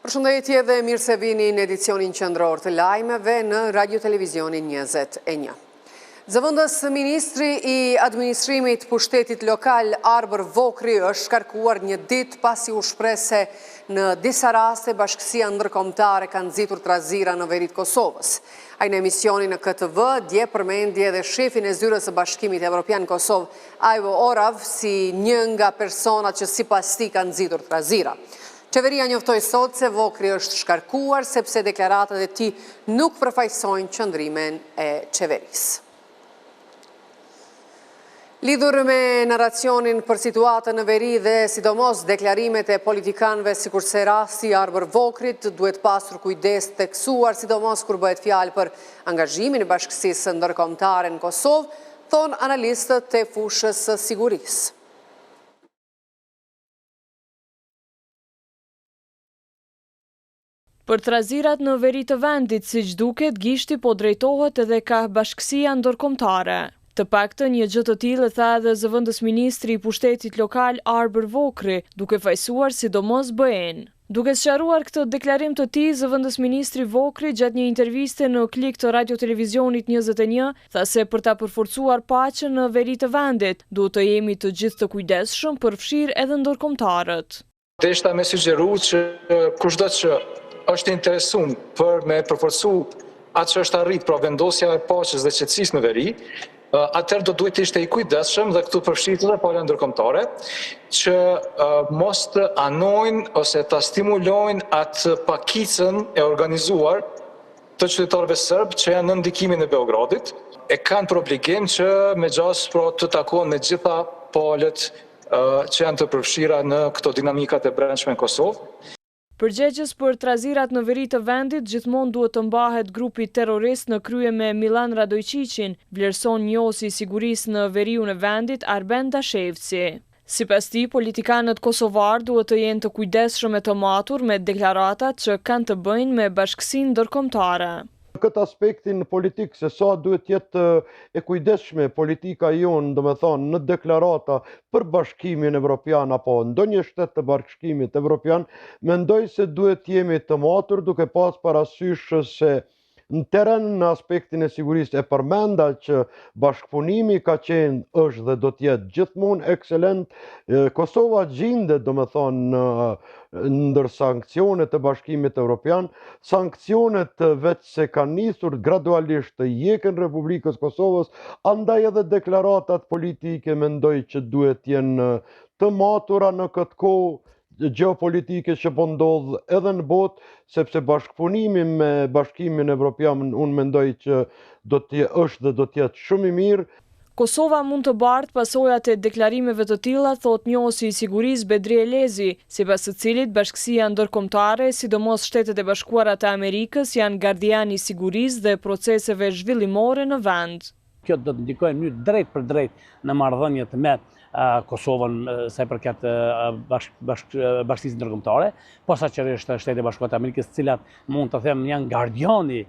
Përshëndetje dhe mirë se vini në edicionin qendror të lajmeve në Radio Televizionin 21. Zëvendës ministri i administrimit pushtetit lokal Arbër Vokrri është shkarkuar një ditë pasi u shpreh se në disa raste bashkësia ndërkombëtare ka nxitur trazira në veri të Kosovës. Ai në emisionin në KTV dje përmendi edhe shefin e zyrës së Bashkimit Evropian në Kosovë, Aivo Orav, si një nga personat që sipas tij ka nxitur trazira. Qeveria njoftoi sot se Vokrri është shkarkuar sepse deklaratat e tij nuk përfaqësojnë qëndrimin e qeverisë. Lidhur me narracionin për situatën në veri dhe sidomos deklarimet e politikanëve sikurse rasti i Arbër Vokrrit, duhet pasur kujdes të theksuar sidomos kur bëhet fjalë për angazhimin e bashkësisë ndërkombëtare në Kosovë, thonë analistët e fushës së sigurisë. Për trazirat në veri të vendit, siç duket, gishti po drejtohet edhe kah bashkësia ndërkombëtare. Të paktën një gjë të tillë e tha edhe zëvendësministri i Pushtetit Lokal, Arbër Vokrri, duke fajësuar sidomos BE-në. Duke sqaruar këtë deklarim të tij, zëvendësministri Vokrri gjatë një interviste në Klik të Radio Televizionit 21, tha se për ta përforcuar paqen në veri të vendit, duhet të jemi të gjithë të kujdesshëm, përfshirë edhe ndërkombëtarët. Deshta me sugjeru që kushdo që është i interesum për me përforcu atë që është arrit, pra vendosja e paqes dhe qetësisë në veri, atëherë do duhet të ishte i kujdesshëm dhe këtu përfshihet edhe pala ndërkombëtare, që mos të anojnë ose ta stimulojnë atë pakicën e organizuar të qytetarëve serbë që janë nën ndikimin e Beogradit, e kanë për obligim që me gjasë pra të takohen me gjitha palët që janë të përfshira në këto dinamikat e brendshme në Kosovë. Përgjegjës për trazirat në veri të vendit gjithmonë duhet të mbahet grupi terrorist në krye me Millan Radoiçiqin, vlerëson njohësi i sigurisë në veriun e vendit, Arben Dashevci. Sipas tij, politikanët kosovarë duhet të jenë të kujdesshëm e të matur me deklaratat që kanë të bëjnë me bashkësinë ndërkombëtare. Në këtë aspektin politik se sa duhet të jetë e kujdesshme politika jonë, domethënë në deklarata për Bashkimin Evropian apo ndonjë shtet të Bashkimit Evropian, mendoj se duhet të jemi të matur duke pas parasysh se Në terren në aspektin e sigurisë e përmenda që bashkëpunimi ka qenë, është dhe do të jetë gjithmonë ekselent. Kosova gjindet, domethënë, ndër sankcionet e Bashkimit Evropian, sankcionet veçse kanë nisur gradualisht të hjeken Republikës Kosovës, andaj edhe deklaratat politike mendoj që duhet të jenë të matura në këtë kohë gjeopolitike që po ndodh edhe në botë, sepse bashkëpunimi me Bashkimin Evropian unë mendoj që do të është dhe do të jetë shumë i mirë. Kosova mund të bartë pasojat e deklarimeve të tilla, thotë njohësi i sigurisë Bedri Elezi, sipas të cilit bashkësia ndërkombëtare, sidomos Shtetet e Bashkuara të Amerikës janë gardian i sigurisë dhe proceseve zhvillimore në vend. Kjo do të ndikojë në mënyrë drejtpërdrejt në marrëdhëniet me Kosovën sa i përket bashkësisë ndërkombëtare, posaçërisht Shtetet e Bashkuara të Amerikës, të cilat mund të them janë gardiani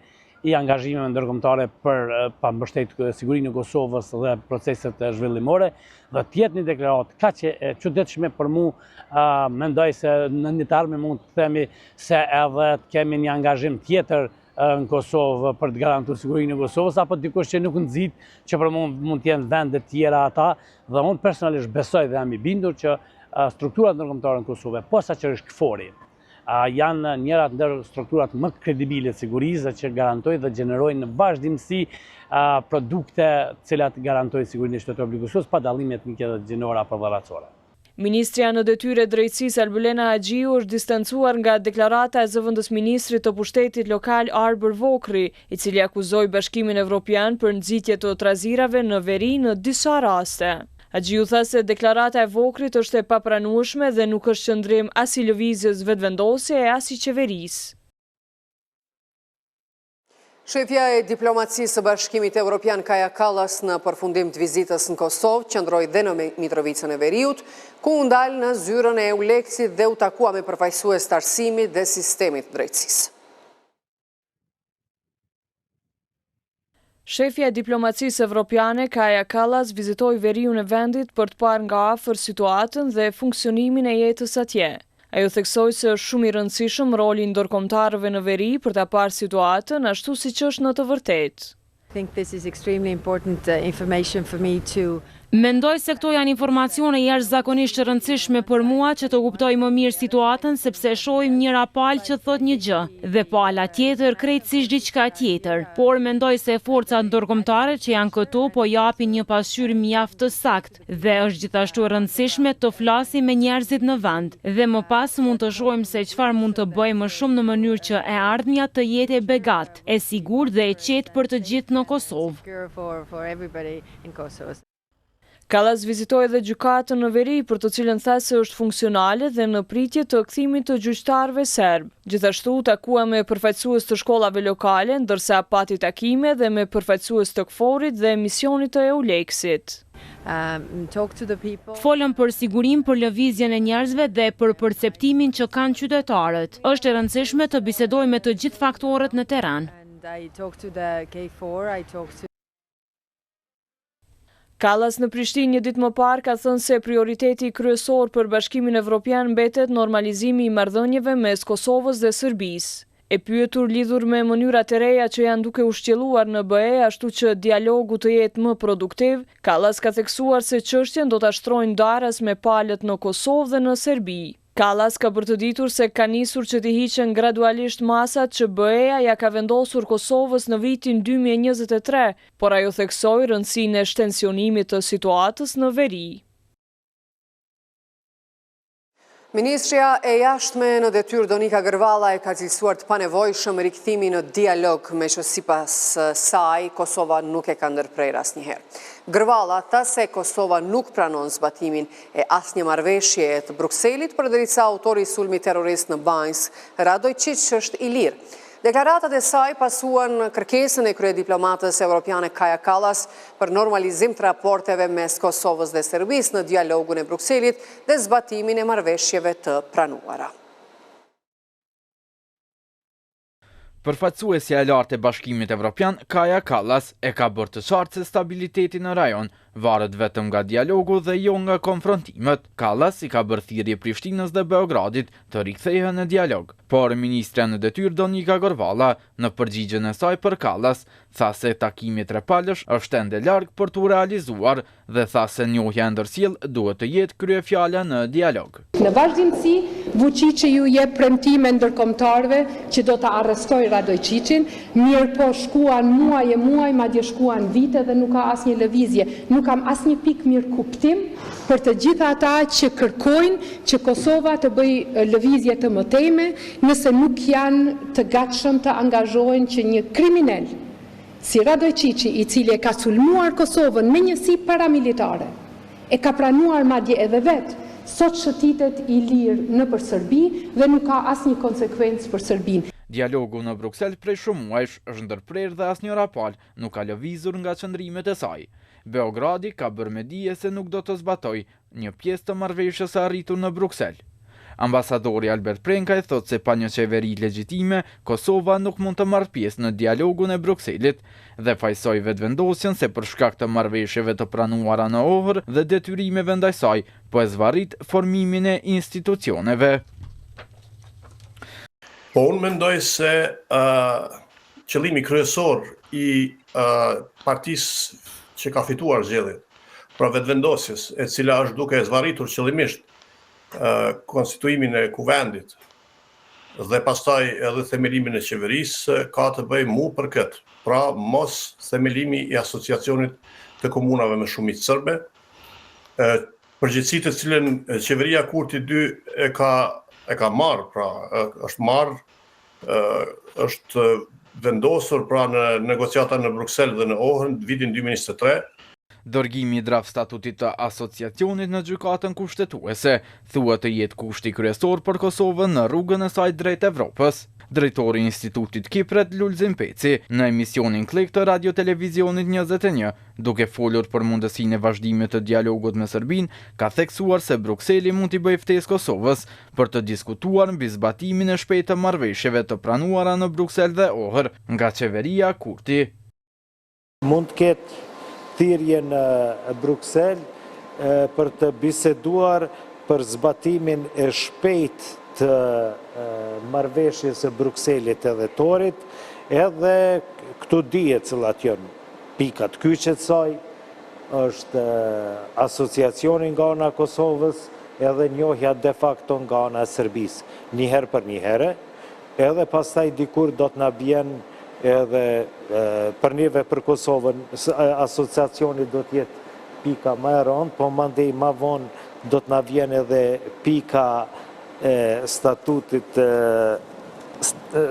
i angazhimeve ndërkombëtare për pa mbështet sigurinë e Kosovës dhe proceset zhvillimore dhe të jetë një deklaratë kaq e çuditshme për mu mendoj se në një të ardhme mund të themi se edhe të kemi një angazhim tjetër në Kosovë për të garantuar sigurinë e Kosovës apo dikush që nuk nxit që për mund mund të jenë vende të tjera ata dhe unë personalisht besoj dhe jam i bindur që strukturat ndërkombëtare në Kosovë, posaçërisht KFOR-i, janë njërat ndër strukturat më kredibile të sigurisë dhe që garantojnë dhe gjenerojnë në vazhdimësi produkte të cilat garantojnë sigurinë e qytetarëve të Kosovës pa dallim etnike dhe gjinore apo dhe racore. Ministrja në detyrë e Drejtësisë Albulena Haxhiu është distancuar nga deklarata e zëvendësministrit të Pushtetit Lokal Arbër Vokrri, i cili akuzoi Bashkimin Evropian për nxitje të trazirave në veri në disa raste. Haxhiu tha se deklarata e Vokrrit është e papranueshme dhe nuk është qëndrim as i Lëvizjes Vetëvendosje e as i qeverisë. Shefja e diplomacisë së Bashkimit Evropian Kaja Kallas në përfundim të vizitës në Kosovë qëndroi dhe në Mitrovicën e Veriut, ku u ndal në zyrën e EULEX-it dhe u takua me përfaqësues të arsimit dhe sistemit të drejtësisë. Shefja e diplomacisë evropiane Kaja Kallas vizitoi veriun e vendit për të parë nga afër situatën dhe funksionimin e jetës atje. Ajo theksoi se është shumë i rëndësishëm roli i ndërkombëtarëve në veri për ta parë situatën ashtu siç është në të vërtetë. Mendoj se këto janë informacione jashtëzakonisht të rëndësishme për mua që të kuptoj më mirë situatën sepse shohim njëra palë që thotë një gjë dhe pala tjetër krejtësisht diçka tjetër. Por mendoj se forcat ndërkombëtare që janë këtu po japin një pasqyrë mjaft të saktë dhe është gjithashtu e rëndësishme të flasim me njerëzit në vend dhe më pas mund të shohim se çfarë mund të bëjmë më shumë në mënyrë që e ardhmja të jetë e begatë, e sigurt dhe e qetë për të gjithë në Kosovë. Kallas vizitoi edhe gjykatën në veri, për të cilën tha se është funksionale dhe në pritje të kthimit të gjyqtarëve serbë. Gjithashtu u takua me përfaqësues të shkollave lokale, ndërsa pati takime dhe me përfaqësues të KFOR-it dhe misionit të EULEX-it. Folëm për sigurinë, për lëvizjen e njerëzve dhe për perceptimin që kanë qytetarët. Është e rëndësishme të bisedojmë me të gjithë faktorët në terren. Kallas në Prishtinë një ditë më parë ka thënë se prioriteti kryesor për Bashkimin Evropian mbetet normalizimi i marrëdhënieve mes Kosovës dhe Serbisë. E pyetur lidhur me mënyrat e reja që janë duke u shtjelluar në BE ashtu që dialogu të jetë më produktiv, Kallas ka theksuar se çështjen do ta shtrojnë ndaras me palët në Kosovë dhe në Serbi. Kallas ka bërë të ditur se ka nisur që t'i hiqen gradualisht masat që BE-ja ia ka vendosur Kosovës në vitin 2023, por ajo theksoi rëndësinë e shtensionimit të situatës në veri. Ministrja e Jashtme në detyrë Donika Gërvalla e ka cilësuar të panevojshëm rikthimin në dialog, meqë sipas saj, Kosova nuk e ka ndërprerë asnjëherë. Gërvalla tha se Kosova nuk pranon zbatimin e asnjë marrëveshjeje të Brukselit, përderisa autori i sulmit terrorist në Banjskë, Radojçiq është i lirë. Deklaratat e saj pasuan kërkesën e kryediplomates europiane Kaja Kallas për normalizim të raporteve mes Kosovës dhe Serbisë në dialogun e Brukselit dhe zbatimin e marrëveshjeve të pranuara. Përfaqësuesja e lartë e Bashkimit Evropian, Kaja Kallas, e ka bërë të qartë se stabiliteti në rajon varet vetëm nga dialogu dhe jo nga konfrontimet. Kallas i ka bërë thirrje Prishtinës dhe Beogradit të rikthehen në dialog. Por, ministrja në detyrë Donika Gërvalla, në përgjigjen e saj për Kallas, tha se takimi trepalësh është ende larg për t'u realizuar dhe tha se njohja e ndërsjellë duhet të jetë kryefjala në dialog. Në vazhdimësi, Vuçiqi ju jep premtime ndërkombëtarëve që do ta arrestojë Radojçiqin, mirëpo shkuan muaj e muaj, madje shkuan vite dhe nuk ka asnjë lëvizje. Nuk kam asnjë pikë mirëkuptim për të gjithë ata që kërkojnë që Kosova të bëjë lëvizje të mëtejme, nëse nuk janë të gatshëm të angazhohen që një kriminel si Radojçiqi i cili e ka sulmuar Kosovën me njësi paramilitare, e ka pranuar madje edhe vetë, sot shëtitet i lirë nëpër Serbi dhe nuk ka asnjë konsekuencë për Serbinë. Dialogu në Bruksel prej shumë muajsh është ndërprerë dhe asnjëra palë nuk ka lëvizur nga qëndrimet e saj. Beogradi ka bërë me dije se nuk do të zbatojë një pjesë të marrëveshjes së arritur në Bruksel. Ambasadori Albert Prenkaj thotë se pa një qeveri legjitime, Kosova nuk mund të marrë pjesë në dialogun e Brukselit dhe fajësoi Vetëvendosjen se për shkak të marrëveshjeve të pranuara në Ohër dhe detyrimeve ndaj saj, po e zvarrit formimin e institucioneve. Po unë mendoj se qëllimi kryesor i partisë që ka fituar zgjedhjet, pra Vetëvendosjes, e cila është duke e zvarritur qëllimisht konstituimin e kuvendit dhe pastaj edhe themelimin e qeverisë, ka të bëjë mu për këtë, pra mos themelimi i asociacionit të komunave me shumicë serbe, përgjegjësi të cilën qeveria Kurti 2 e ka e ka marrë, pra është marrë është vendosur pra në negociata në Bruksel dhe në Ohër në vitin 2023. Dërgimi i draft statutit të asociacionit në Gjykatën Kushtetuese thuhet të jetë kushti kryesor për Kosovën në rrugën e saj drejt Evropës. Drejtori i Institutit Kipret, Lulzim Peci, në emisionin Klik të Radio Televizionit 21, Duke folur për mundësinë e vazhdimit të dialogut me Serbinë, ka theksuar se Brukseli mund t'i bëjë ftesë Kosovës për të diskutuar mbi zbatimin e shpejtë të marrëveshjeve të pranuara në Bruksel dhe Ohër nga qeveria Kurti. Mund të ketë thirrje në Bruksel për të biseduar për zbatimin e shpejtë. të marrëveshjes së Brukselit të dhjetorit, edhe këtu dihet cilat janë pikat kyçe të saj, është asociacioni nga ana e Kosovës edhe njohja de facto nga ana e Serbisë, një herë për një herë, edhe pastaj dikur do të na vjen edhe për neve për Kosovën, asociacioni do të jetë pika më e rëndë, po mandej ma vonë do të na vjen edhe pika e statutit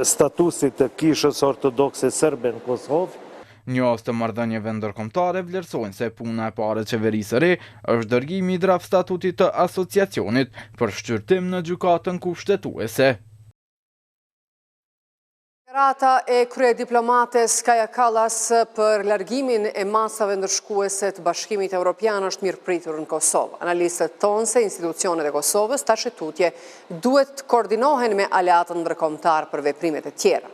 statusit të Kishës Ortodokse Serbe në Kosovë. Njohës të marrëdhënieve ndërkombëtare vlerësojnë se puna e parë e qeverisë së re është dërgimi i draft statutit të Asociacionit për shqyrtim në Gjykatën Kushtetuese. Deklarata e kryediplomates Kaja Kallas për largimin e masave ndëshkuese të Bashkimit Evropian është mirëpritur në Kosovë. Analistët thonë se institucionet e Kosovës tash e tutje duhet të koordinohen me aleatët ndërkombëtarë për veprimet e tjera.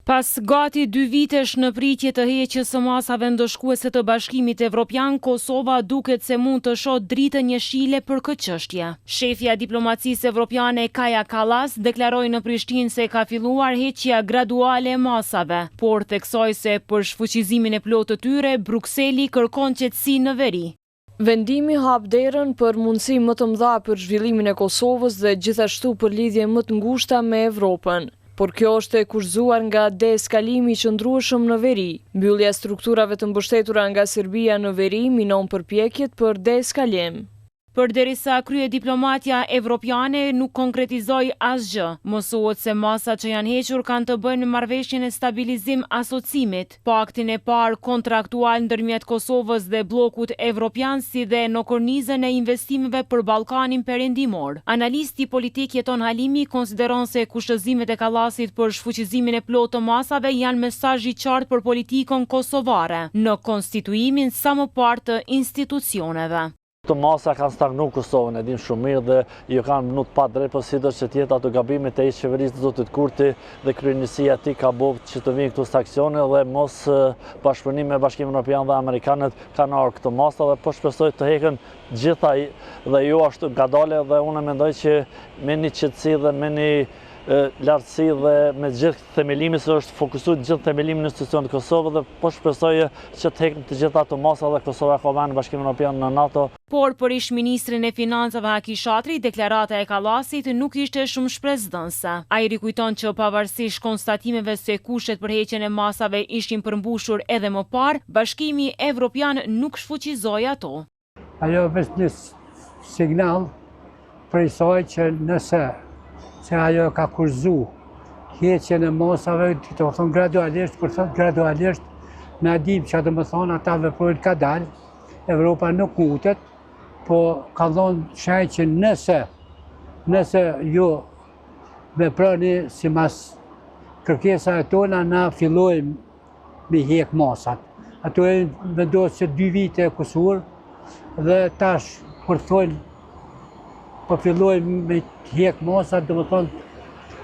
Pas gati dy vitesh në pritje të heqjes së masave ndëshkuese të Bashkimit Evropian, Kosova duket se mund të shohë dritën jeshile për këtë çështje. Shefja e diplomacisë evropiane Kaja Kallas deklaroi në Prishtinë se ka filluar heqja graduale e masave, por theksoi se për shfuqizimin e plotë të tyre, Brukseli kërkon qetësi në veri. Vendimi hap derën për mundësi më të mëdha për zhvillimin e Kosovës dhe gjithashtu për lidhje më të ngushta me Evropën. Por kjo është e kushtëzuar nga deeskalimi i qëndrueshëm në veri. Mbyllja e strukturave të mbështetura nga Serbia në veri minon përpjekjet për deeskalim. Përderisa kryediplomatja evropiane nuk konkretizoi asgjë, mësohet se masat që janë hequr kanë të bëjnë me marrëveshjen e stabilizim asociimit, paktin e parë kontraktual ndërmjet Kosovës dhe bllokut evropian si dhe në kornizën e investimeve për Ballkanin Perëndimor. Analisti politik Jeton Halimi konsideron se kushtëzimet e Kallasit për shfuqizimin e plotë të masave janë mesazh i qartë për politikën kosovare në konstituimin sa më parë të institucioneve. Këto masa kanë stagnu Kosovën, e dim shumë mirë dhe ju kanë vnu të padrejtë, po sido që të jetë ato gabimet e ish qeverisë të zotit Kurti dhe kryeneçësia e tij ka bo që të vinë këto sanksione dhe mos bashkëpunim me Bashkimin Europian dhe Amerikanët kanë ardhë këto masa dhe po shpresoj të heken gjitha dhe jo ashtu ngadale dhe unë mendoj që me një qetësi dhe me një lartësi dhe me gjithë themelimin se është fokusu gjithë themelimin në institucionet e Kosovës dhe po shpresoj që të hekim të gjitha ato masa dhe Kosova ka vend në Bashkimin Europian në NATO. Por për ish-ministrin e Financave Haki Shatri, deklarata e Kallasit nuk ishte shumë shpresëdhënëse. Ai rikujton që pavarësisht konstatimeve se kushtet për heqjen e masave ishin përmbushur edhe më parë, Bashkimi Evropian nuk shfuqizoi ato. Ajo veç një signal prej saj që nëse që ajo ka kushtëzu heqjen e masave, të thonë gradualisht, kur thotë gradualisht, na dim që do me thonë, ata veprojnë kadal, Evropa nuk ngutet, po ka dhonë shenjë që nëse, nëse ju veproni simas kërkesave tona, na fillojmë me hjek masat. Ato e vendosë që dy vite e kusur dhe tash kur thonë po fillojmë me hjek masat, domethonë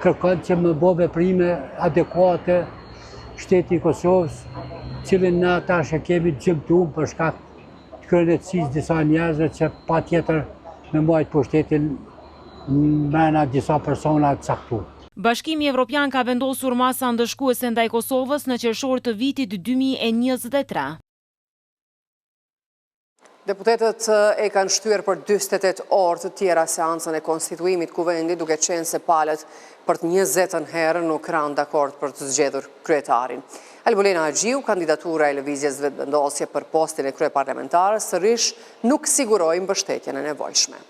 kërkon që me bo veprime adekuate shteti i Kosovës, cilin na tash e kemi të gjymtum për shkak të kryeneçësisë disa njerëzve që patjetër me majtë pushtetin mrena disa persona të caktuar. Bashkimi Evropian ka vendosur masa ndëshkuese ndaj Kosovës në qershor të vitit 2023. Deputetët e kanë shtyrë për 48 orë të tjera seancën e konstituimit të Kuvendit, duke qenë se palët për të njëzetën herë nuk ranë dakord për të zgjedhur kryetarin. Albulena Haxhiu, kandidatura e Lëvizjes Vetëvendosje për postin e kryeparlamentares, sërish nuk siguroi mbështetjen e nevojshme.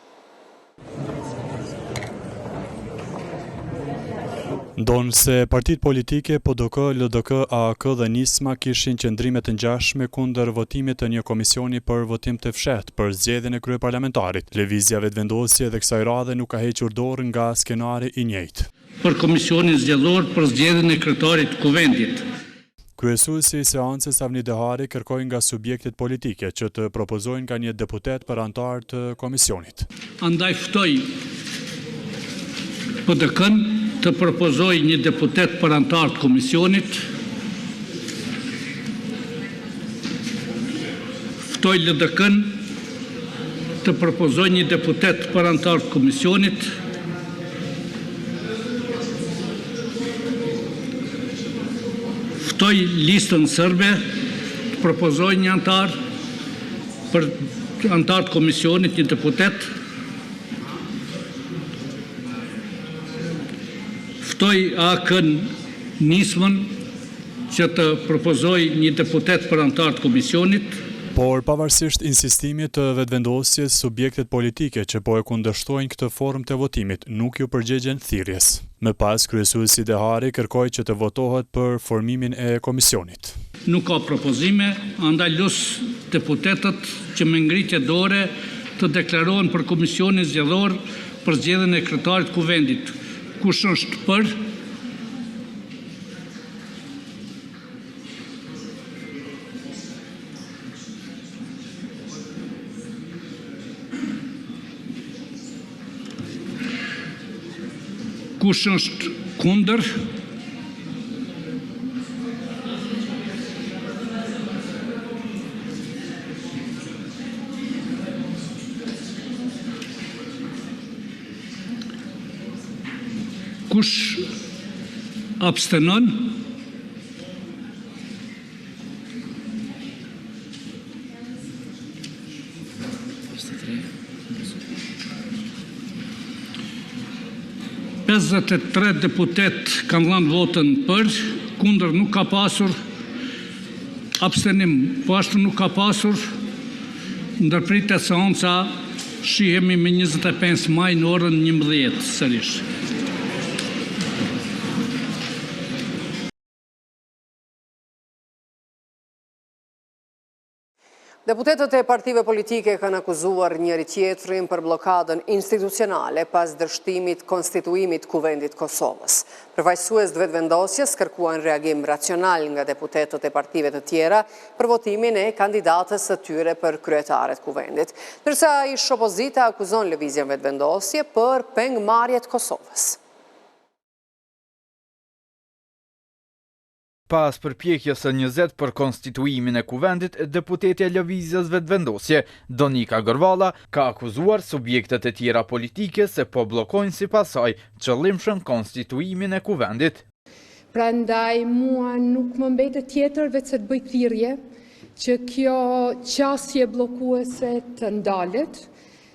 Ndonëse partitë politike PDK, LDK, AAK dhe Nisma kishin qëndrime të ngjashme kundër votimit të një komisioni për votim të fshehtë për zgjedhjen e kryeparlamentarit, Lëvizja Vetëvendosje edhe kësaj radhe nuk ka hequr dorë nga skenari i njëjtë. Për Komisionin Zgjedhor për zgjedhjen e Kryetarit të Kuvendit. Kryesuesi i seancës Avni Dehari kërkoi nga subjektet politike që të propozojnë nga një deputet për anëtar të komisionit. Andaj ftoj PDK-në të propozojë një deputet për anëtar të komisionit. Ftoj LDK-në. të propozojë një deputet për anëtar të komisionit. Ftoj Listën Serbe të propozojë një anëtar për anëtar të komisionit, një deputet. Ftoj AAK-në Nismën që të propozojë një deputet për anëtar të komisionit. Por pavarësisht insistimit të Vetëvendosjes, subjektet politike që po e kundërshtojnë këtë formë të votimit nuk iu përgjigjën thirrjes. Më pas, kryesuesi Dehari kërkoi që të votohet për formimin e komisionit. Nuk ka propozime, andaj lus deputetët që me ngritje dore të deklarohen për Komisionin Zgjedhor për zgjedhjen e kryetarit të Kuvendit. Kush është për? Kush është kundër? Kush abstenon? 53 deputetë kanë dhënë votën për, kundër nuk ka pasur, abstenim po ashtu nuk ka pasur, ndërpritet seanca, shihemi më 25 maj në orën 11 sërish. Deputetët e partive politike kanë akuzuar njëri-tjetrin për bllokadën institucionale pas dështimit konstituimit Kuvendit të Kosovës. Përfaqësues të Vetëvendosjes kërkuan reagim racional nga deputetët e partive të tjera për votimin e kandidates së tyre për kryetare të Kuvendit. Ndërsa ish-opozita akuzon Lëvizjen Vetëvendosje për pengmarrje të Kosovës. Pas përpjekjes së 20 për konstituimin e Kuvendit, deputetja e Lëvizjes Vetëvendosje, Donika Gërvalla, ka akuzuar subjektet e tjera politike se po bllokojnë sipas saj qëllimshëm konstituimin e Kuvendit. Prandaj mua nuk më mbetet tjetër veçse të bëj thirrje që kjo qasje bllokuese të ndalet,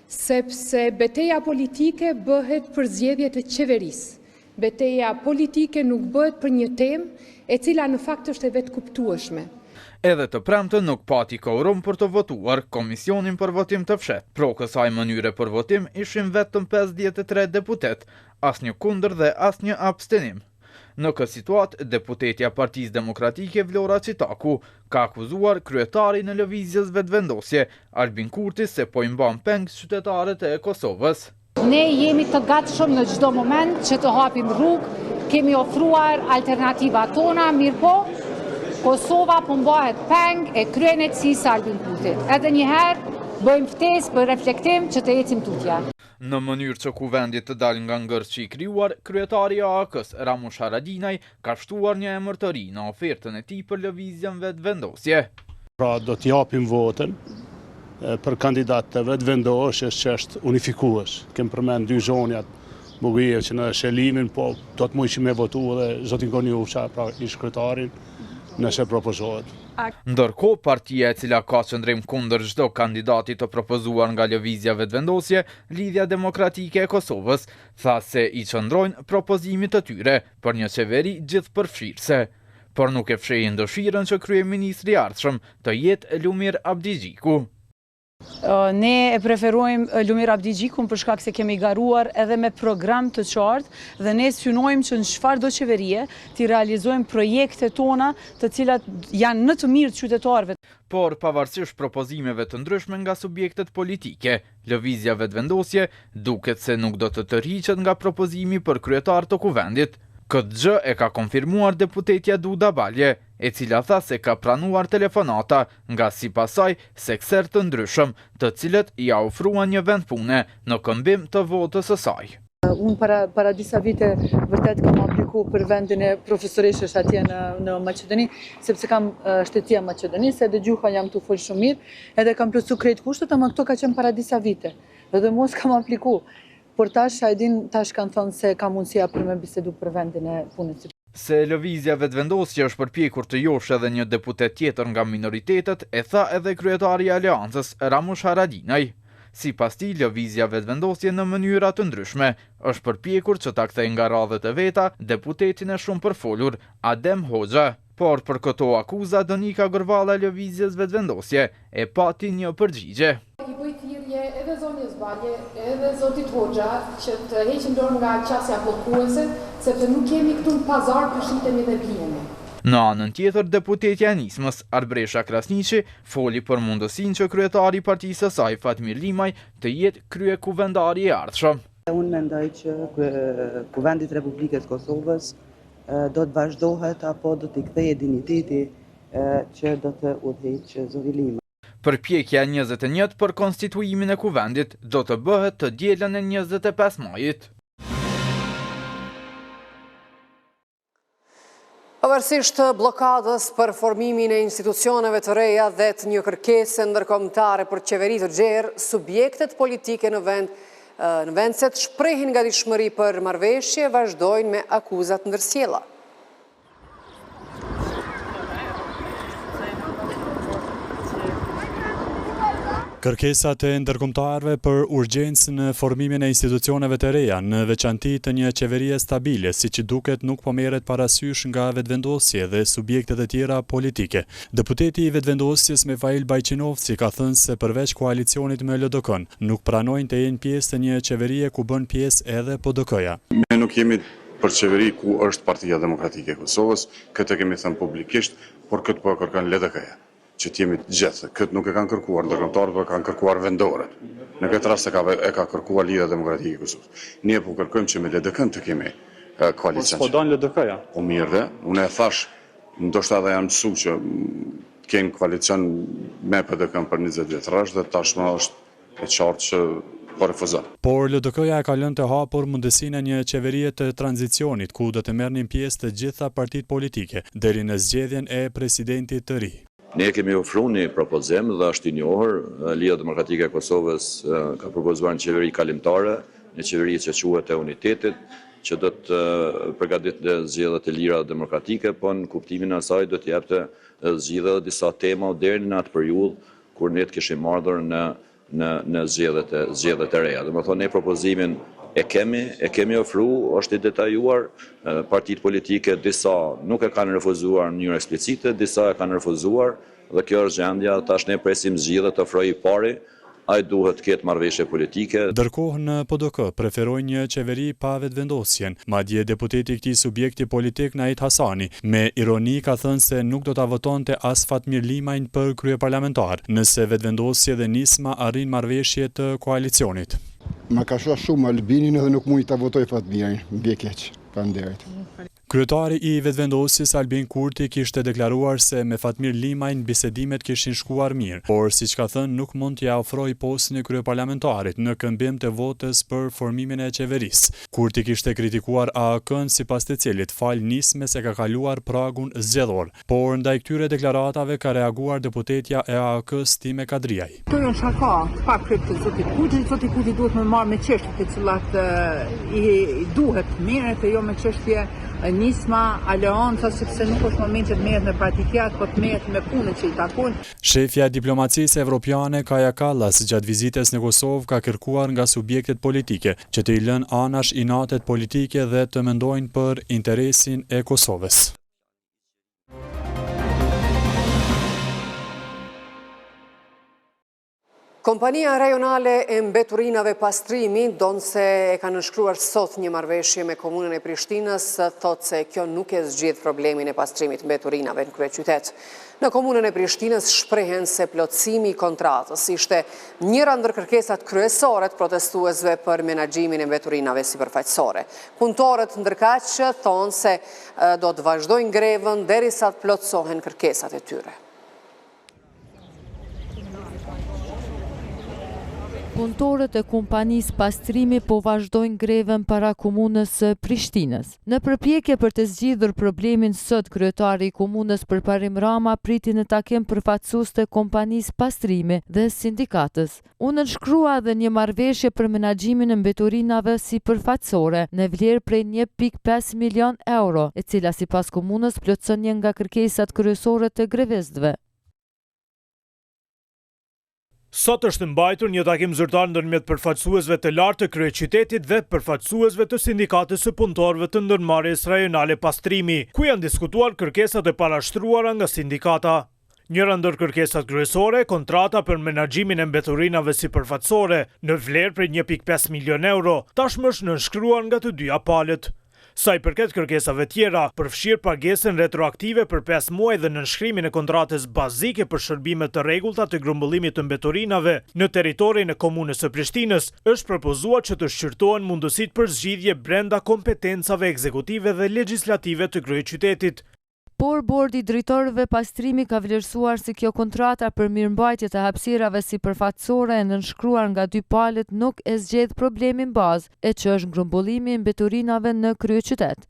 sepse beteja politike bëhet për zgjedhje të qeverisë. Beteja politike nuk bëhet për një temë, e cila në fakt është e vetëkuptueshme. Edhe të premten nuk pati kuorum për të votuar Komisionin për votim të fshehtë. Pro kësaj mënyre për votim ishin vetëm 53 deputetë, asnjë kundër dhe asnjë abstenim. Në këtë situatë, deputetja e Partisë Demokratike Vlora Çitaku ka akuzuar kryetarin e Lëvizjes Vetëvendosje, Albin Kurti se po i mban peng qytetarët e Kosovës. Ne jemi të gatshëm në çdo moment që të hapim rrugë, kemi ofruar alternativat tona, mirëpo Kosova po mbahet peng e kryeneçësisë së Albin Kurtit. Edhe një herë bëjmë ftesë për reflektim që të ecim tutje. Në mënyrë që Kuvendi të dalë nga ngërçi i krijuar, kryetari i AAK-së, Ramush Haradinaj, ka shtuar një emër të ri në ofertën e tij për Lëvizjen Vetëvendosje. Pra do të japim votën për kandidat të Vetëvendosjes që është unifikues. Kem përmend dy zonjat, Bogujevcin edhe Selimin, po do të mujshim me votu edhe zotin Konjufca, pra ish kryetarin, nëse propozohet. Ndërkohë, partia e cila ka qëndrim kundër çdo kandidati të propozuar nga Lëvizja Vetëvendosje, Lidhja Demokratike e Kosovës, tha se i qëndrojnë propozimit të tyre për një qeveri gjithëpërfshirëse. Por nuk e fshehin dëshirën që kryeministri i ardhshëm të jetë Lumir Abdixhiku. Ne e preferojmë Lumir Abdixhikun për shkak se kemi garuar edhe me program të qartë dhe ne synojmë që në çfarëdo qeverie t'i realizojmë projektet tona të cilat janë në të mirë të qytetarëve. Por, pavarësisht propozimeve të ndryshme nga subjektet politike, Lëvizja Vetëvendosje duket se nuk do të tërhiqet nga propozimi për kryetar të Kuvendit. Këtë gjë e ka konfirmuar deputetja Duda Balje, e cila tha se ka pranuar telefonata nga sipas saj sekserë të ndryshëm, të cilët ia ofruan një vend pune në këmbim të votës së saj. Unë para, para disa vite vërtet kam apliku për vendin e profesoreshës atje në, në Maqedoni, sepse kam shtetësia Maqedonisë, edhe gjuha jam tu folë shumë mirë, edhe kam plotësu krejt kushtet, ama këto ka qenë para disa vite, edhe mo s'kam apliku. Por tash, a e din, tash kanë thënë se ka mundësia për me bisedu për vendin e punës. Se Lëvizja Vetëvendosje është përpjekur të joshë edhe një deputet tjetër nga minoritetet, e tha edhe kryetari i Aleancës, Ramush Haradinaj. Sipas tij, Lëvizja Vetëvendosje në mënyra të ndryshme është përpjekur që ta kthejë nga radhët e veta deputetin e shumëpërfolur, Adem Hoxha. Por për këto akuza Donika Gërvalla e Lëvizjes Vetëvendosje e pati një përgjigje. I bëj thirrje edhe zonjës Balje edhe zotit Hoxha që të heqin dorë nga qasja bllokuese, sepse nuk jemi këtu në pazar të shitemi dhe blihemi. Në anën tjetër, deputetja e Nismës, Arbëresha Krasniqi, foli për mundësinë që kryetari i partisë së saj, Fatmir Limaj, të jetë kryekuvendari i ardhshëm. Unë mendoj që Kuvendit të Republikës së Kosovës do të vazhdohet apo do t'i kthehet dinjiteti që do të udhëheqë zoti Limaj. Përpjekja e 21 për konstituimin e Kuvendit do të bëhet të dielën e 25 majit. Pavarësisht bllokadës për formimin e institucioneve të reja dhe të një kërkese ndërkombëtare për qeveri të gjerë, subjektet politike në vend në vend se të shprehin gatishmëri për marrëveshje, vazhdojnë me akuza të ndërsjella. Kërkesat e ndërkombëtarëve për urgjencë në formimin e institucioneve të reja, në veçanti të një qeverie stabile, siç duket nuk po merret parasysh nga Vetëvendosje dhe subjektet e tjera politike. Deputeti i Vetëvendosjes Mefail Bajqinovci ka thënë se përveç koalicionit me LDK-në, nuk pranojnë të jenë pjesë të një qeverie ku bën pjesë edhe PDK-ja. Ne nuk jemi për qeveri ku është Partia Demokratike e Kosovës, këtë e kemi thënë publikisht, por këtë po e kërkon LDK-ja. që të jemi të gjithë. Këtë nuk e kanë kërkuar ndërkombëtarët, por e kanë kërkuar vendorët. Në këtë rast e ka e ka kërkuar Lidhja Demokratike e Kosovës. Ne po kërkojmë që me LDK-në të kemi koalicion. Po s'po don LDK-ja. Po mirë dhe, unë e thash, ndoshta edhe janë mësu që të kenë koalicion me PDK-në për 20 vjet rresht dhe tashmë është E qartë që po refuzon. Por LDK-ja e ka lënë të hapur mundësinë e një qeverie të tranzicionit ku do të merrnin pjesë të gjitha partitë politike, deri në zgjedhjen e presidentit të ri. Ne kemi ofru një propozim dhe është i njohur, Lidhja Demokratike e Kosovës ka propozuar një qeveri kalimtare, një qeveri që quhet e unitetit, që do të përgatitte zgjedhje të lira dhe demokratike, po në kuptimin e asaj do të jepte zgjidhje edhe disa tema deri në atë periudhë kur ne të kishim ardhur në në në zgjedhjet e zgjedhjet e reja. Domethënë ne propozimin e kemi, e kemi ofru, është i detajuar, partitë politike disa nuk e kanë refuzuar në mënyrë eksplicite, disa e kanë refuzuar dhe kjo është gjendja, tash ne presim zgjidhje të ofrojë i pari, ai duhet të ketë marrëveshje politike. Ndërkohë në PDK preferojnë një qeveri pa Vetëvendosjen, madje deputeti i këtij subjekti politik Nait Hasani, me ironi ka thënë se nuk do ta votonte as Fatmir Limajn për kryeparlamentar, nëse Vetëvendosje dhe Nisma arrijnë marrëveshje të koalicionit. Ma ka sha shumë Albinin edhe nuk muj ta votoj Fatmirin, më vje keq. Faleminderit. Kryetari i Vetëvendosjes Albin Kurti kishte deklaruar se me Fatmir Limajn bisedimet kishin shkuar mirë, por siç ka thënë nuk mund t'ia ofrojë postin e kryeparlamentarit në këmbim të votës për formimin e qeverisë. Kurti kishte kritikuar AAK-në sipas të cilit falë Nismës e ka kaluar pragun zgjedhor. Por ndaj këtyre deklaratave ka reaguar deputetja e AAK-së Time Kadrijaj. Këto janë shaka të pakripë të zotit Kurti, zoti Kurti duhet me marrë me çështje të cilat i duhet të merret e jo me çështje Nisma, Aleanca, sepse nuk është momenti të merret me partikat, po të merret me punët që i takojnë. Shefja e diplomacisë evropiane Kaja Kallas gjatë vizitës në Kosovë ka kërkuar nga subjektet politike që t'i lënë anash inatet politike dhe të mendojnë për interesin e Kosovës. Kompania rajonale e mbeturinave Pastrimi, ndonëse e ka nënshkruar sot një marrëveshje me komunën e Prishtinës, thotë se kjo nuk e zgjidh problemin e pastrimit mbeturinave në kryeqytet. Në komunën e Prishtinës shprehen se plotësimi i kontratës ishte njëra ndër kërkesat kryesore të protestuesve për menaxhimin e mbeturinave sipërfaqësore. Punëtorët ndërkaq thonë se do të vazhdojnë grevën derisa të plotësohen kërkesat e tyre. Punëtorët e kompanisë Pastrimi po vazhdojnë grevën para Komunës së Prishtinës. Në përpjekje për të zgjidhur problemin sot kryetari i Komunës Përparim Rama priti në takim përfaqësues të kompanisë Pastrimi dhe sindikatës. U nënshkrua edhe një marrëveshje për menaxhimin e mbeturinave sipërfaqësore në vlerë prej 1,5 milionë euro, e cila sipas komunës plotëson një nga kërkesat kryesore të grevistëve. Sot është mbajtur një takim zyrtar ndërmjet përfaqësuesve të lartë të kryeqytetit dhe përfaqësuesve të Sindikatës së Punëtorëve të Ndërmarrjes Rajonale Pastrimi, ku janë diskutuar kërkesat e parashtruara nga sindikata. Njëra ndër kërkesat kryesore, kontrata për menaxhimin e mbeturinave sipërfaqësore, në vlerë prej 1.5 milionë euro, tashmë është nënshkruar nga të dyja palët. Sa i përket kërkesave tjera, përfshirë pagesën retroaktive për pesë muaj dhe nënshkrimin e kontratës bazike për shërbime të rregullta të grumbullimit të mbeturinave në territorin e Komunës së Prishtinës, është propozuar që të shqyrtohen mundësitë për zgjidhje brenda kompetencave ekzekutive dhe legjislative të kryeqytetit. Por Bordi i Drejtorëve Pastrimi ka vlerësuar se kjo kontrata për mirëmbajtje të hapësirave sipërfaqësore e nënshkruar nga dy palët nuk e zgjedh problemin bazë, e që është grumbullimi i mbeturinave në kryeqytet.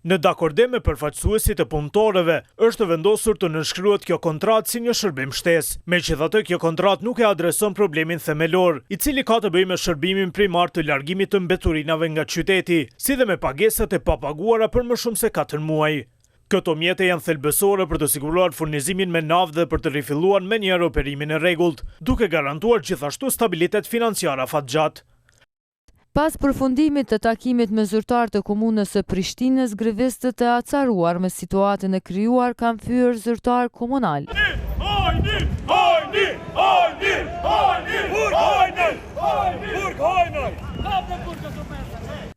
Në dakordim me përfaqësuesit e punëtorëve, është vendosur të nënshkruhet kjo kontratë si një shërbim shtesë. Megjithatë, kjo kontratë nuk e adreson problemin themelor, i cili ka të bëjë me shërbimin primar të largimit të mbeturinave nga qyteti, si dhe me pagesat e papaguara për më shumë se katër muaj. Këto mjete janë thelbësore për të siguruar furnizimin me naftë dhe për të rifilluar menjëherë operimin e rregullt, duke garantuar gjithashtu stabilitet financiar afatgjatë. Pas përfundimit të takimit me zyrtarë të Komunës së Prishtinës, grevistët e acaruar me situatën e krijuar kanë fyer zyrtarë komunalë.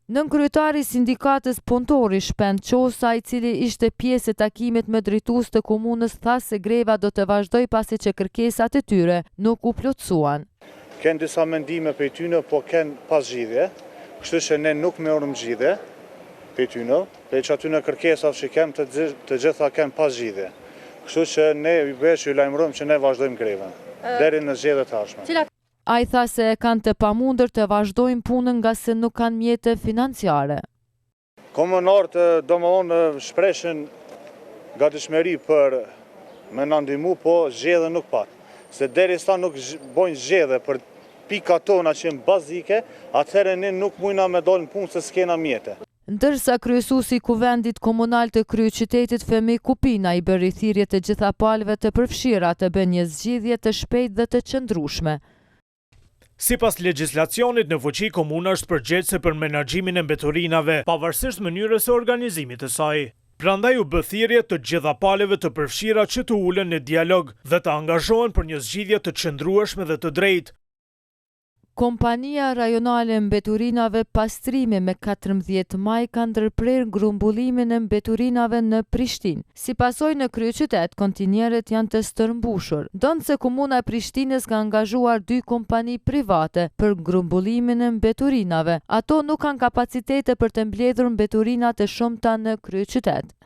Nënkryetari i Sindikatës Punëtori, Shpend Qosa, i cili ishte pjesë e takimit me drejtues të komunës tha se greva do të vazhdojë pasi që kërkesat e tyre nuk u plotësuan. Ken disa mendime prej tyne, po ken pa zgjidhje, kështu që ne nuk merrëm zgjidhje prej tyne, prej qatyne kërkesave që kem të gjitha ken pa zgjidhje. Kështu që ne i veç ju lajmërojmë që ne vazhdojmë grevën deri në zgjedhjet e ardhshme. Ai tha se e kanë të pamundur të vazhdojnë punën ngase nuk kanë mjete financiare. Komunarët domethonë shpreshin gatishmëri për me na ndihmu, po zgjedhje nuk pat. Se derisa nuk bojnë zgjedhje për pikat tona që janë bazike, atëherë ne nuk mujna me dalë në punë se s'kena mjete. Ndërsa kryesuesi i Kuvendit Komunal të kryeqytetit Fehmi Kupina i bëri thirrje të gjitha palëve të përfshira të bëjnë një zgjidhje të shpejtë dhe të qëndrueshme. Sipas legjislacionit në fuqi, komuna është përgjegjëse për menaxhimin e mbeturinave, pavarësisht mënyrës së organizimit të saj. Prandaj u bë thirrje të gjitha palëve të përfshira që të ulen në dialog dhe të angazhohen për një zgjidhje të qëndrueshme dhe të drejtë. Kompania Rajonale e Mbeturinave Pastrimi me 14 maj ka ndërprerë grumbullimin e mbeturinave në Prishtinë. Si pasojë në kryeqytet, kontinierët janë të stërmbushur. Ndonëse Komuna e Prishtinës ka angazhuar dy kompani private për grumbullimin e mbeturinave, ato nuk kanë kapacitete për të mbledhur mbeturinat e shumta në kryeqytet.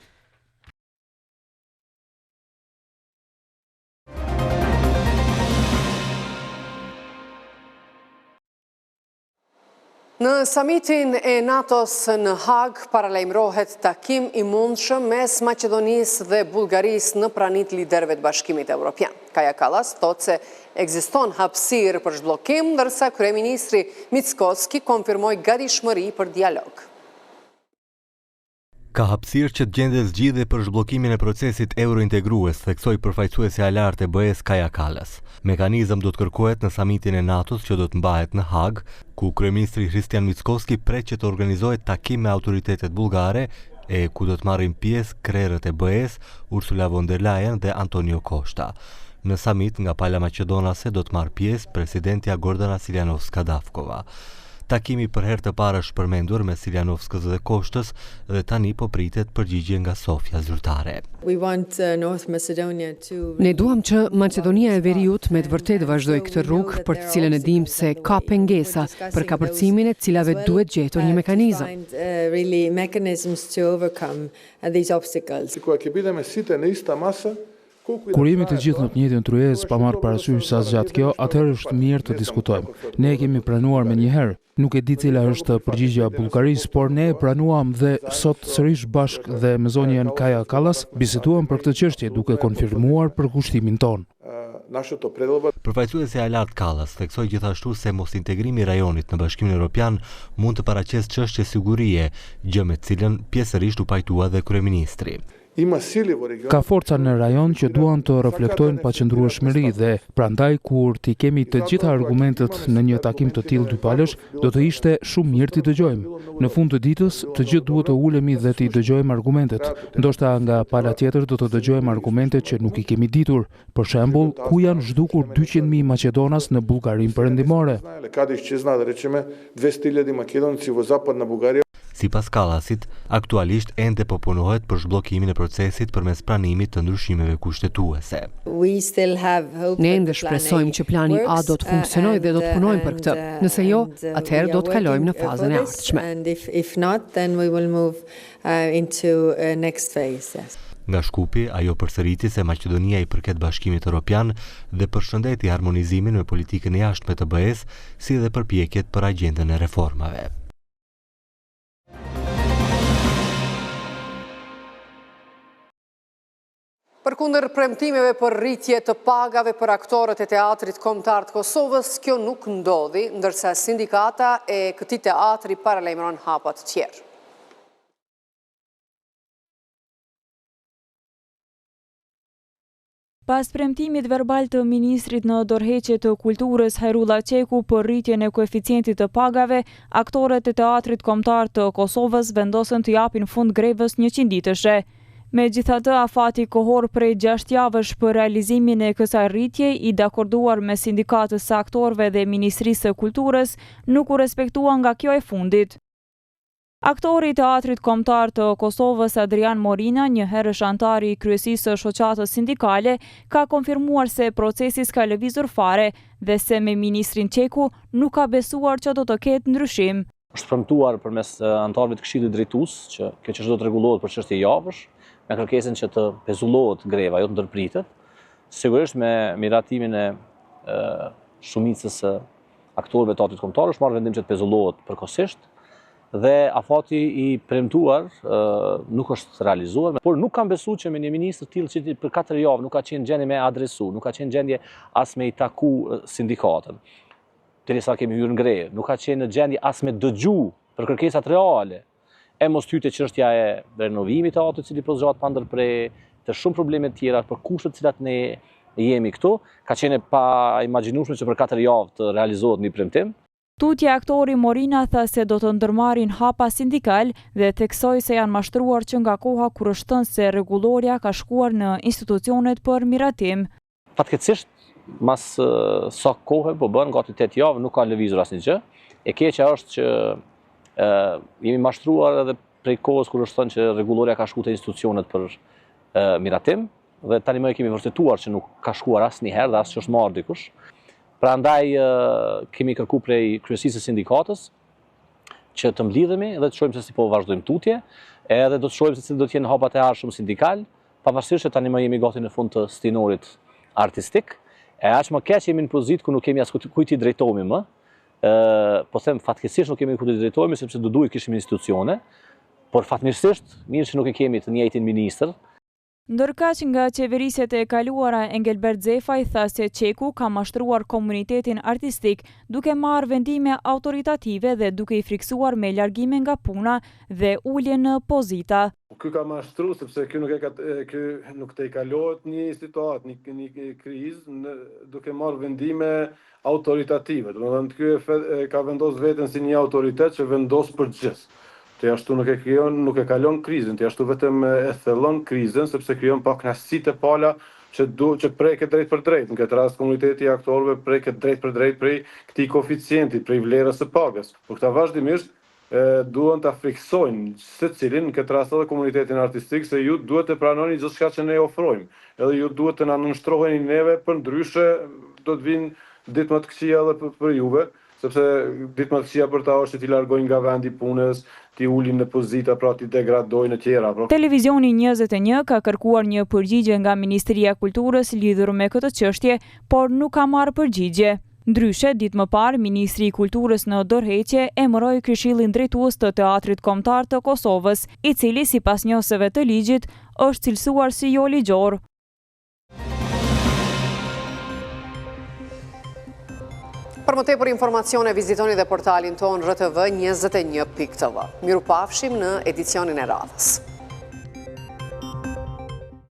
Në samitin e NATO-s në Hagë paralajmërohet takim i mundshëm mes Maqedonisë dhe Bullgarisë në prani të liderëve të Bashkimit Evropian. Kaja Kallas thotë se ekziston hapësirë për zhbllokim, ndërsa kryeministri Mickoski konfirmoi gatishmëri për dialog. Ka hapësirë që të gjendet zgjidhje për zhbllokimin e procesit eurointegrues, theksoi përfaqësuesja e lartë e BE-së Kaja Kallas. Mekanizëm do të kërkohet në samitin e NATO-s që do të mbahet në Hagë, ku kryeministri Hristijan Mickoski pret që të organizohet takim me autoritetet bullgare, e ku do të marrin pjesë krerët e BE-së, Ursula von der Leyen dhe Antonio Costa. Në samit nga pala maqedonase do të marrë pjesë presidentja Gordana Siljanovska Davkova. Takimi për herë të parë është përmendur mes Siljanovskës dhe Koshtës dhe tani po pritet përgjigje nga Sofja zyrtare. Ne duam që Maqedonia e Veriut me të vërtetë vazhdojë këtë rrugë për të cilën e dimë se ka pengesa për kapërcimin e të cilave duhet gjetur një mekanizëm. Kur jemi të gjithë në të njëjtën tryezë, pa marrë parasysh sa zgjat kjo, atëherë është mirë të diskutojmë. Ne e kemi pranuar menjëherë. Nuk e di cila është përgjigja e Bullgarisë, por ne e pranuam dhe sot sërish bashkë dhe me zonjën Kaja Kallas biseduam për këtë çështje duke konfirmuar përkushtimin tonë. Përfaqësuesja e lartë Kallas theksoi gjithashtu se mosintegrimi i rajonit në Bashkimin Evropian mund të paraqesë çështje sigurie, gjë me të cilën pjesërisht u pajtua dhe kryeministri. Ka forca në rajon që duan të reflektojnë paqëndrueshmëri dhe prandaj kur t'i kemi të gjitha argumentet në një takim të tillë dypalësh, do të ishte shumë mirë t'i dëgjojmë. Në fund të ditës, të gjithë duhet të ulemi dhe t'i dëgjojmë argumentet. Ndoshta nga pala tjetër do të dëgjojmë argumente që nuk i kemi ditur. Për shembull, ku janë zhdukur 200.000 maqedonas në Bullgarinë Perëndimore? Sipas Kallasit, aktualisht ende po punohet për zhbllokimin e procesit përmes pranimit të ndryshimeve kushtetuese. Ne ende shpresojmë që plani A do të funksionojë dhe do të punojmë për këtë. Nëse jo, atëherë do të kalojmë në fazën e ardhshme. Nga Shkupi, ajo përsëriti se Maqedonia i përket Bashkimit Europian dhe përshëndeti harmonizimin me politikën e jashtme të BE-së, si dhe përpjekjet për agjendën e reformave. Përkundër premtimeve për rritje të pagave për aktorët e Teatrit Kombëtar të Kosovës, kjo nuk ndodhi, ndërsa sindikata e këtij teatri paralajmëron hapa të tjerë. Pas premtimit verbal të ministrit në dorëheqje të Kulturës Hajrulla Çeku për rritjen e koeficientit të pagave, aktorët e Teatrit Kombëtar të Kosovës vendosën t'i japin fund grevës njëqindditëshe. Megjithatë, afati kohor prej gjashtë javësh për realizimin e kësaj rritje, i dakorduar mes Sindikatës së Aktorëve dhe Ministrisë së Kulturës, nuk u respektua nga kjo e fundit. Aktori i Teatrit Kombëtar të Kosovës, Adrian Morina, njëherësh anëtar i kryesisë së shoqatës sindikale, ka konfirmuar se procesi s'ka lëvizur fare dhe se me ministrin Çeku nuk ka besuar që do të ketë ndryshim. Është premtuar përmes anëtarëve të Këshillit Drejtues që kjo çështje do të rregullohet për çështje javësh, me kërkesën që të pezullohet greva, jo të ndërpritet. Sigurisht me miratimin e shumicës së aktorëve të Teatrit Kombëtar është marrë vendim që të pezullohet përkohësisht dhe afati i premtuar nuk është realizuar, por nuk kam besu që me një ministër të tillë që për 4 javë nuk ka qenë gjendje me adresu, nuk ka qenë gjendje as me i taku sindikatën. Derisa kemi hyrë në grevë, nuk ka qenë në gjendje as me dëgju për kërkesat reale. E mos të hyj te çështja e renovimit të teatrit i cili po zgjat pa ndërpre, të shumë probleme të tjera për kushtet të cilat ne jemi këtu, ka qenë e paimagjinueshme që për 4 javë të realizohet një premtim. Tutje aktori Morina tha se do të ndërmarrin hapa sindikal dhe theksoi se janë mashtruar që nga koha kur është thënë se rregullorja ka shkuar në institucionet për miratim. Fatkeqësisht, mas sa kohe po bën gati 8 javë nuk ka lëvizur asnjë gjë. E keqja është që ë jemi mashtruar edhe prej kohës kur është thënë që rregullorja ka shkuar te institucionet për ë miratim dhe tani më e kemi vërtetuar që nuk ka shkuar asnjëherë dhe as që është marrë dikush. Prandaj kemi kërku prej kryesisë së sindikatës që të mblidhemi dhe të shohim se si po vazhdojmë tutje, edhe do të shohim se cilët do të jenë hapat e ardhshëm sindikal, pavarësisht se tani më jemi gati në fund të stinorit artistik, e aq më keq jemi në pozitë ku nuk kemi as kujt t'i drejtohemi më, ë po them fatkeqësisht nuk kemi kujt t'i drejtohemi sepse do duhej kishim institucione, por fatmirësisht mirë që nuk e kemi të njëjtin ministër. Ndërkaq nga qeverisjet e kaluara Engelbert Xhefaj tha se Çeku ka mashtruar komunitetin artistik duke marrë vendime autoritative dhe duke i frikësuar me largime nga puna dhe ulje në pozita. Ky ka mashtru sepse ky nuk e ka ky nuk tejkalohet një situatë, një një krizë në duke marrë vendime autoritative. Domethënë ky e, e ka vendos veten si një autoritet që vendos për të gjithë. Ti ashtu nuk e krijon, nuk e kalon krizën, ti ashtu vetëm e thellon krizën sepse krijon pakënaqësi te pala që du, që preket drejtpërdrejt. Në këtë rast komuniteti i aktorëve preket drejtpërdrejt prej këtij koeficienti, prej vlerës së pagës. Por këta vazhdimisht duan ta frikësojnë secilin, në këtë rast edhe komunitetin artistik, se ju duhet të pranoni gjithçka që ne ofrojmë, edhe ju duhet të na nënshtroheni neve, përndryshe do të vijnë ditë më të këqija edhe për juve. Sepse ditë më të këqija për ta është që t'i largojnë nga vendi i punës, t'i ulin në pozita, pra t'i degradojnë e tjera. Pra. Televizioni 21 ka kërkuar një përgjigje nga Ministria e Kulturës lidhur me këtë çështje, por nuk ka marrë përgjigje. Ndryshe, ditë më parë, ministri i Kulturës në dorëheqje emëroi Këshillin Drejtues të Teatrit Kombëtar të Kosovës, i cili, sipas njohësve të ligjit, është cilësuar si jo ligjor. Për më tepër informacione vizitoni dhe portalin tonë rtv 21.tv. Mirupafshim në edicionin e radhës.